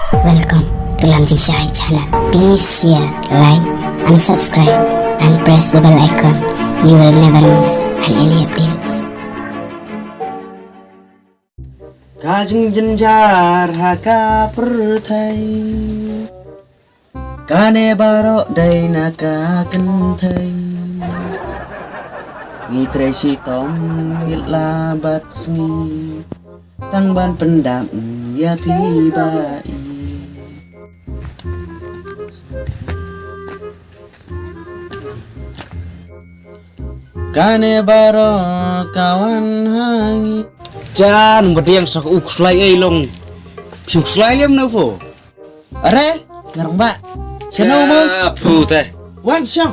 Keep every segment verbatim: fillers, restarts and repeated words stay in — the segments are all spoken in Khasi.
Welcome to Lam Jingshai channel. Please share, like, and subscribe, and press the bell icon. You will never miss any updates. Ka jingjynjar ha ka pyrthei, kane baroh dei na ka kynthei. Ngi trei shitom, ngi la bad sngi, tang ban pyndap ïa phi ba i. Kane baroh ka wan ha ngi. Jan, ba diang sa u khuslai ei long. Phi khuslai lem na pho. Are, ngarang ba. Seno mo? Phu te. Wan shong.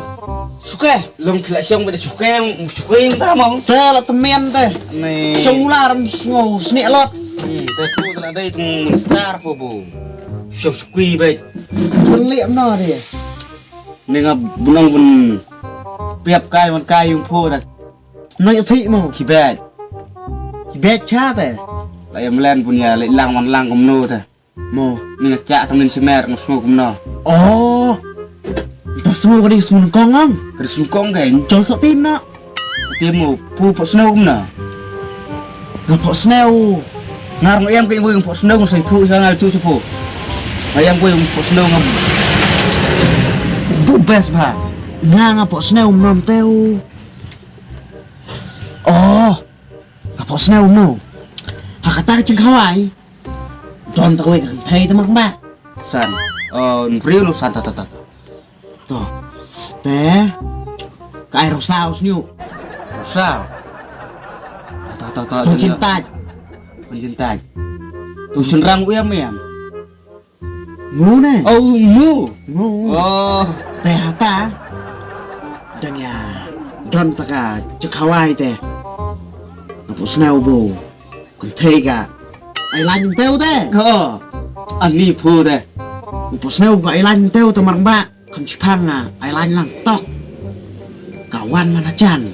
Suke. Long phi la shong ba suke, suke ta mo. Te la temen te. Ni. Shong ula ram sngo sni lot. Hmm, te phu te la dei tung star pho bu. Shong suke ba. Telik no dia. Ni nga bunong bun piap kai wan kai yung pho ta. Noi athi mo. Ki bet. Ki bet cha te. La yam len bun ya le lang wan lang kumno te. Mo. Ni nga chak kam nin simer nga sngo kumno. Oh. Ta sngo ka dei sngo nyngkong ang. Ka dei sngo nyngkong ka. Chol sok tim na. Tim mo pu pok sngo kumno. Nga pok sngo. Nga rong em ka ibu pok sngo nga sai thu sa nga thu sa pu. Nga em ka pok sngo nga. Bu bes ba. Nga nga pok sngo mnom teu. Oh. Nga pok sngo mno. Ha kata ka jingkhawai. Don ta kawai ka kynthei ta mar ba. San. Oh, nriu no san ta ta ta. To. Te. Ka ai rosau sniu. Rosau. Ta ta ta ta. Pynjin taj. Pynjin taj. Tu shynrang u em em. Mu ne? Oh, mu. Mu. Oh. Te hata. Dang ya. Don ta ka jingkhawai te. Nga pok sngo bu. Kynthei ka. Ai lain teu te. Ko. Ani phu te. Nga pok sngo ka ai lain teu te mar ba. Kan chipang nga ai lain lang tok. Ka wan mana chan.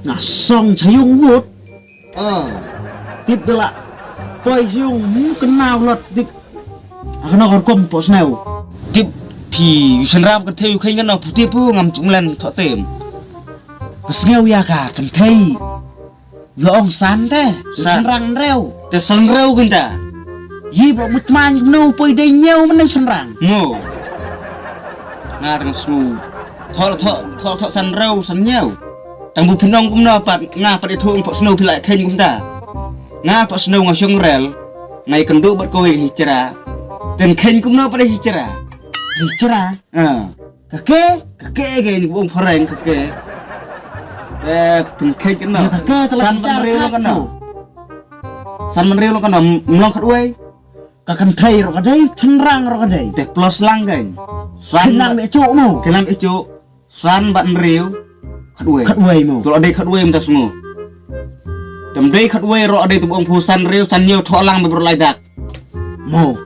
Nga song cha yung wut. Ah. Tip dela. Poi yung mu kenau lot tip. Akno kor kom pok sngo. Tip phi yu sen rap kynthei yu khein kano putip pu ngam chuk mlen thok tem. Ka sngo ya ka kynthei. Yu ong san te. San. San rang reu. Te san reu kynta. Yi ba mut man no poi dei nyeu men dei san rang. Ngo. Nga tang sngo. Thok thok thok thok san reu san nyeu. Tang bu pynong kumno pat nga pat ithu pok snow phi la khein kumta. Nga pok snow nga shong rel. Nga i kynduh bad kawei hi chra. Ten khein kumno pat hi chra. Hi chra. Ah. Ka ke? Ka ke ke ni bong phareng ka ke. Eh, pun khein kumno. Ya ka ke telah san bichar man reu lo kano. San man reu lo kano. Mlong khat wei. Ka kynthei ro ka dei, chynrang ro ka dei. Te plus lang kan. San lang me chu mo. Kelam e chu. San bad hynriew khatwei. Khatwei mo. To la dei khatwei mynta sngew. Dam dei khatwei ruh la dei tu ba ong phu san hynriew san hynñiew thoh lang ba brot lai dak. Mo.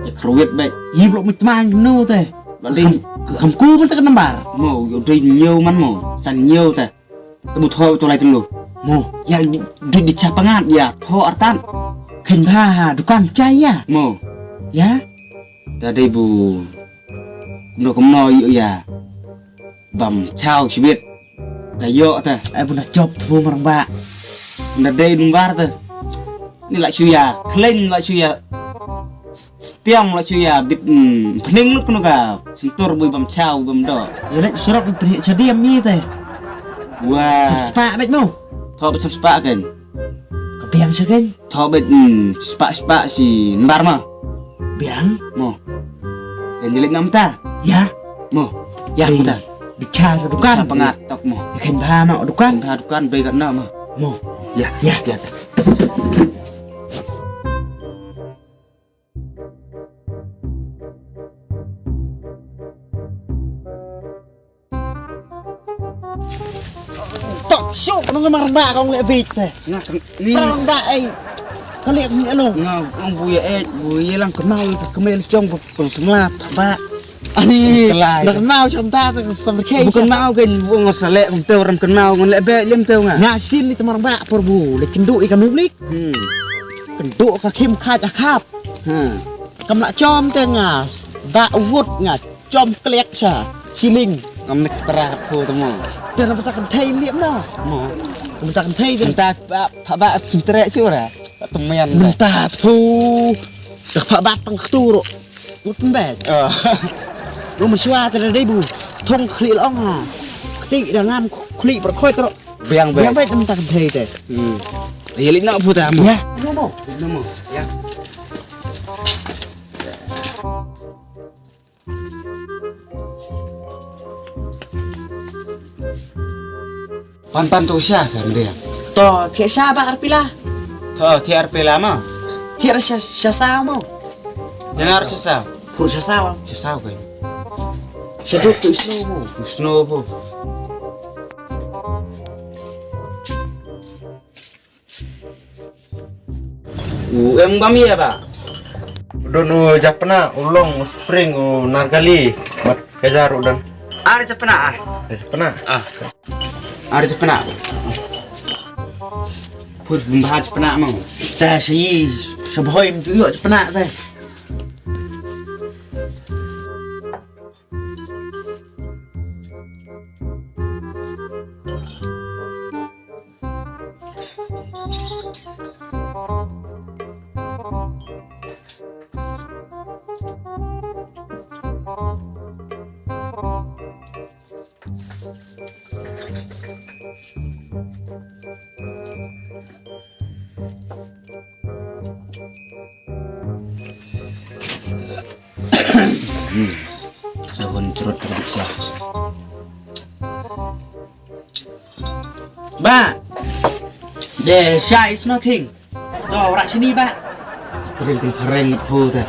Te kharwit bad. Yi blok mit tmang no te. Ba dei. Kam, kam ku mynta ka nambar. Mo, yo dei hynñiew man mo. San hynñiew te. Te bu thoh to lai telu. Mo. Ya dei di cha pangat ya thoh artat. Khein bha ha dukan chai ya. Mo. Ya. Ta dei bu. Kumno kumno yu ya. Bam chaw shibit. Da yoh ta. Ai bun da chop thu marang ba. Bun da dei bun bar ta. Ni la shu ya khleng la shu ya. Stiam la shu ya bit, mm, pning lut kunu ka. Sintur bui bam chaw bam do. Ya lek surok bui pnih chadiam ni ta. Wah. Sep spa bek no. Tho bit sep spa kan. Ka biang sha keiñ. Tho bit, mm, spah spah shi nbar ma. Biang. Mo. Kan jelit nam ta. Ya. Mo. Ya ta. Bicha sa dukan. Sa pangat tok mo. Kan bha no dukan. Kan bha dukan bai kat na mo. Mo. Ya. Ya. Ya. Tok shuk nang marang ba kong le bit te. Nga kan ni. Marang ba ai. Kali ni alo. Nga ang buya eh buya lang kenal ka kemel chong pengsemlat ba. Ani. Nak kenal chong ta ta samrkhe. Bukan mau kan buang salek kem teu ram kenal ngon le be lem teu nga. Nga sin ni marang ba por bu le kendu ikan nublik. Hmm. Kendu ka khim khat akap. Hmm. Kam lah chom te nga. Ba wut nga chom kliak cha. Chiling. Ngam nek tera pho tamo. Te na bata kan thei liam na. Mo. Bata kan thei te. Bata ba ba ba tre chu ra. Temen. Bata thu. Dak pa bat tang ktu ro. Wut mbet. Oh. Ro ma shwa te dei bu. Thong khli long ha. Kti da ngam khli per khoi tro. Biang bet. Biang bet bata kan thei te. Hmm. Ye li no pho tamo. Ya. No mo. No mo. Ya. Pan pan to sha sa ndem. To thiah sha ba arpila. To thiah arpila ma. Thiah sha sha sa mo. Jangan sha sa. Pur sha sa. Sha sa ko. Sha duk to snow mo. Snow po. U em bam ïa ba. Don u japna, u long, u spring, u nargali. Mat kajar u don. Ar japna ah. Japna. Ah. Ar japna. Pur bumba japna mo. Ta shi shabhoi mtu yo japna ta. Daun cerut kerja. Ba. De sha is nothing. To rak sini ba. Trin tin pareng ngat hu te.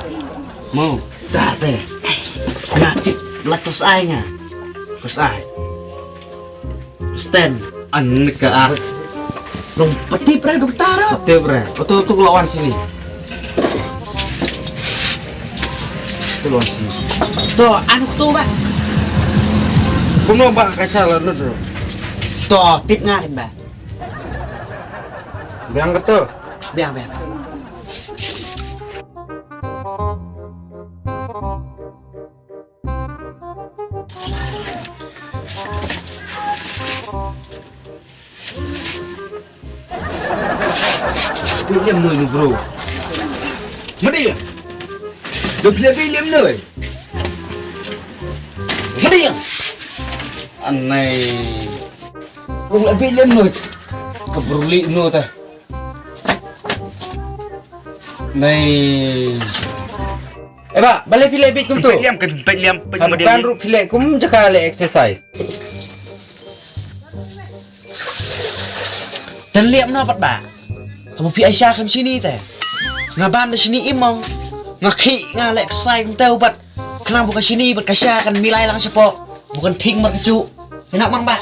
Mo. Ta te. Nga tip lak tes ai nga. Tes ai. Sten. An ka ar. Long pati pre doktor. Pati pre. Oto tu lawan sini. Tu lawan sini. To anu tu ba. Kumno ba ka sala nu tu. To tip nga kin ba. Biang ka tu. Biang biang. William noi ni bro. Madi ya. Dok le William noi. Madi ya. Anai. Dok le William noi. Keberli noi ta. Nei. Eh ba, balei phi leh bit kumtu? Peit liam, peit liam, peit liam. Kan ruh phi leh kum jaka leh exercise. Ten liam na pat ba. Haba phi ai sha kam shini te. Nga bam da shini imong. Nga khi nga leh exercise kumtu bat. Khnang ba ka shini bad ka sha kan milai lang shapoh. Ba kan thing mar ka chu. Ina mang ba.